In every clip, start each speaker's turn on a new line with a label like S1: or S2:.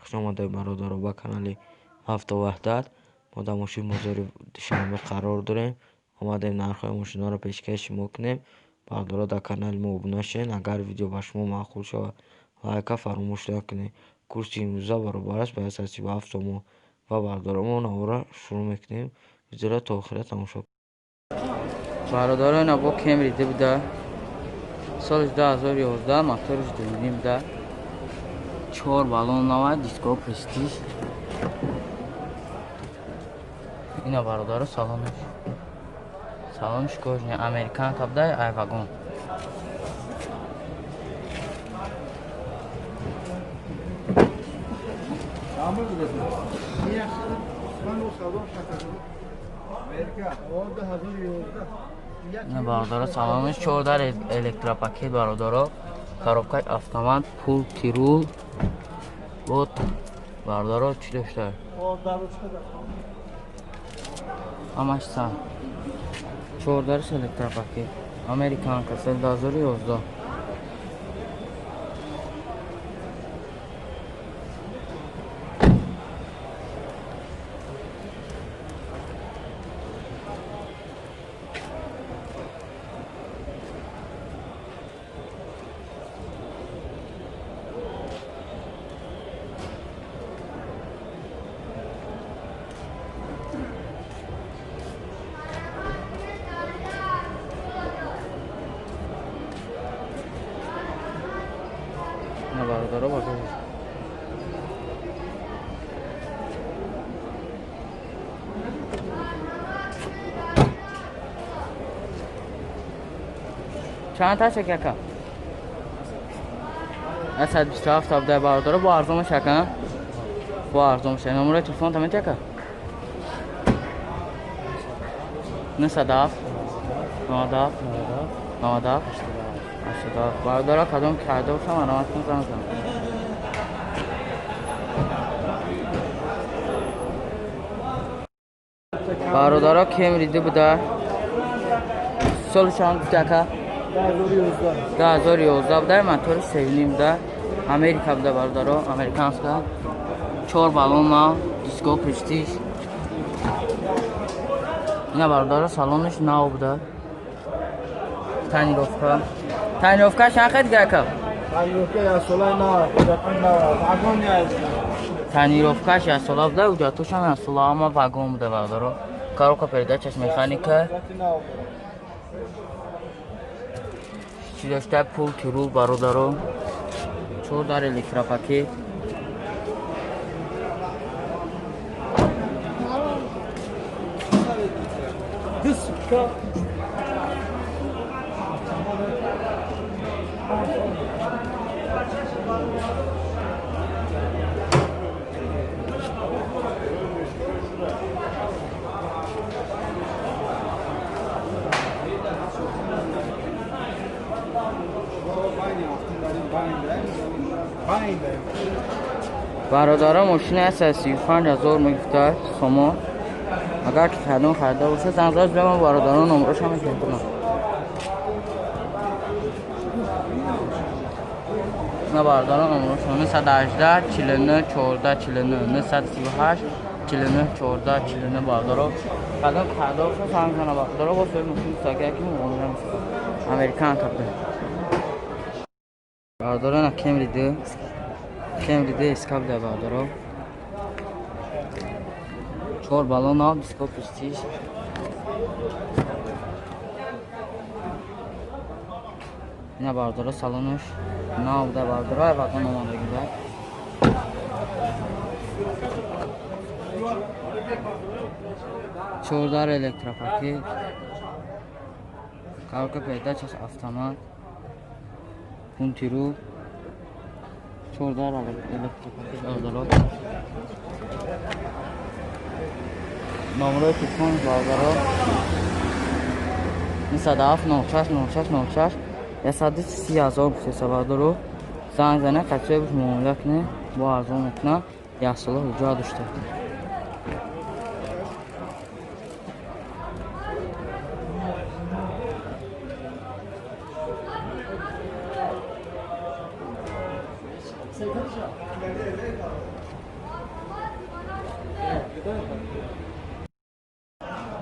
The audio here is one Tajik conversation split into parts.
S1: Хуш омадед, бародаро, ба канали Авто Ваҳдат. Мо дар мошини бозори Душанбе қарор дорем. Омадем нархҳои мошинҳоро пешкаши шумо кунем. Бародаро, дар канали мо обуна шавед. Агар видео ба шумо маъқул шавад, лайка фаромӯш накунед. Курси имрӯза баробар аст ба 137 сомон. Ва бародаро, мо наворро шурӯъ мекунем. Видеоро то охира тамошо кунед.
S2: Бародаро, ина бо Кемри ду буда. Соли 2011, моториш 2.5 буда. 4 баллон нава, диско престиж. Ина бародаро, салонаш. Салонаш кожаный, американка буда, ай вагон. Ина бародаро, салонаш 4 электропакет бародаро. Коробкаи автомат, пул, тирул. Вот бародаро, чӣ дошта? Ҳамаш са. 4 электропакет. Американка соли 2011. Бародаро, багаж. Чанд та шак яка? 127 абдай бародаро, бо арзонаш яка? Бо арзонаш. Номерои телефон тамет яка? 907 97 97 87. Бародаро, кадом карда бошам, ароматон занг занам. Бародаро, Кемри ду буда. Соли чанд гуфти ака? 2011 буда, мотори 3.5 буда. Америка буда бародаро, американска. 4 баллон нав, диско престиж. Ина бародаро, салонаш нав буда. Тонировка. Тонировка чанд хед ака?
S3: Тонировка як сола нав, ҳуҷҷатон нав, вагон нест.
S2: Тонировкаш як сола буда, ҳуҷҷатошам як сола, ҳама вагон буда бародаро. Коробка передачаш механика. Чӣ дошта? Пул, тирул бародаро. 4 дар электропакет. Бародаро, мошини 135 ҳазор мегуфта сомон. Агар ки кадом харида боша, занг зад биём, бародаро номерошам мекунам. На бародаро, номерошам 918 49 14 49 938 49 14 49. Бародаро, кадом харида боша, занг зана бародаро, бо соҳиби мошин сагия ки муомила мешавад. Американка буда. Бародаро, на Кемри ду. Кемри ду эска буда бародаро. 4 баллон нав, диско престиж. Ина бародаро, салонаш нав буда бародаро, ай вагон омадагӣ буда. 4 электропакет. Коробка передачаш автомат. Пунтиру. 4 электропакет бародаро. Номерои телефон бародаро 907 96 96 96 130 ҳазор гуфтеса бародаро. Занг зана, касое буш муомила кунед, бо арзон мекунад. Як сола ҳуҷҷат дошта.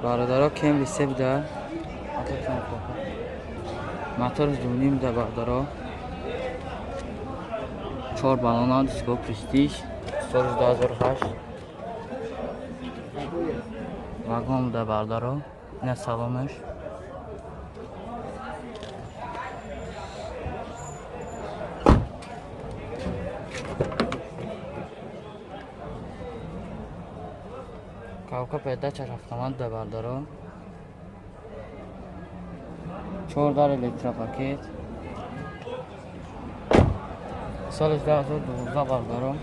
S2: Бародаро, Кемри се буда. Моторш дуним да, бародаро. Чор баллона, диско престиж, соли 2008. Вагон буда, бародаро. Ина салонаш. Кавка передачаш автомат буда, бародаро. Чор дар электропакет. Соли 2012, бародаро.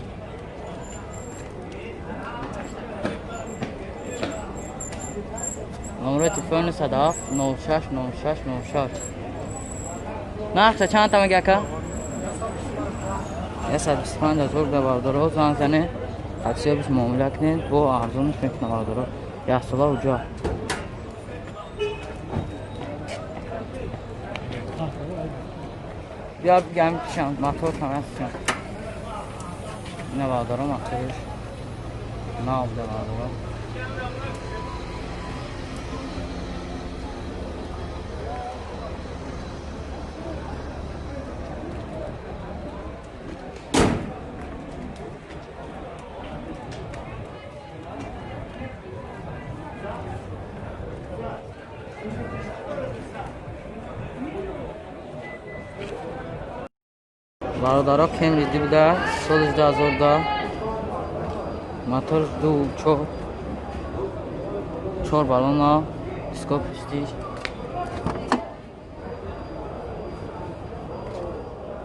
S2: Номерои телефони 107 06 06 06. Нархша чанд та мега, ака? 125 ҳазор буда, бародаро. Занг занед, таксиёбиш муомила кунед, бо арзонш мекунад, бародаро. Яксола уҷа. Бия бигам кишам, мотор тамасшам. Ина, бародаро, моторш нав буда, бародаро. Бародаро, Кемри ди буда, соли 2010, мотор ду чор, чор баллона, диско престиж.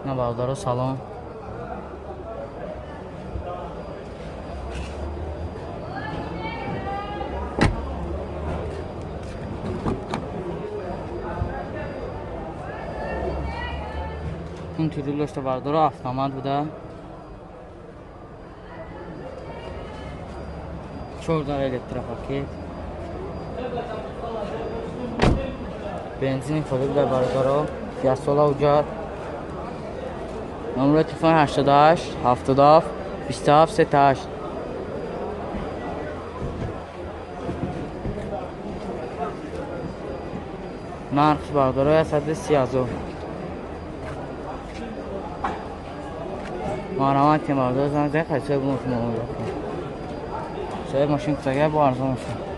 S2: На, бародаро, салон. Пункти рул дошта, бародаро, автомат буда. Чор дар электропакет. Бензини холи буда, бародаро. Яксола уҷа. Номерои телефон 88 77 27 38. Нархш, бародаро, 130 ҳазор. Марҳамат, бародаро, занг занед, хайсои мошин муомила кунед. Соҳиби мошин кусагия бо арзон мошин.